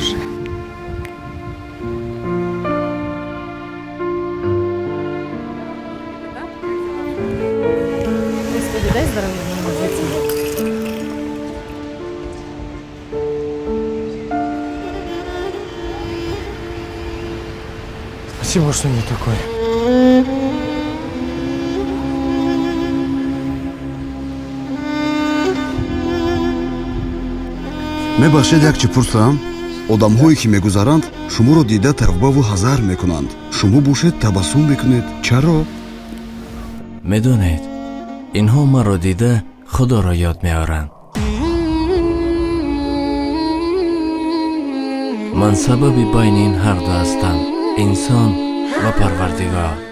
Боже. Господи, дай здоровья моим детям. Спасибо, что не такой. Мебахшед, як чӣ пурсам. Одамҳое, ки мегузаранд, шуморо дида тавбаву ҳазар мекунанд, шумо бошед, табассум мекунед. Чаро? Медонед, инҳо маро дида Худоро ёд меоранд. Ман сабаби байни ин ҳарду ҳастам, инсон ва Парвардигор.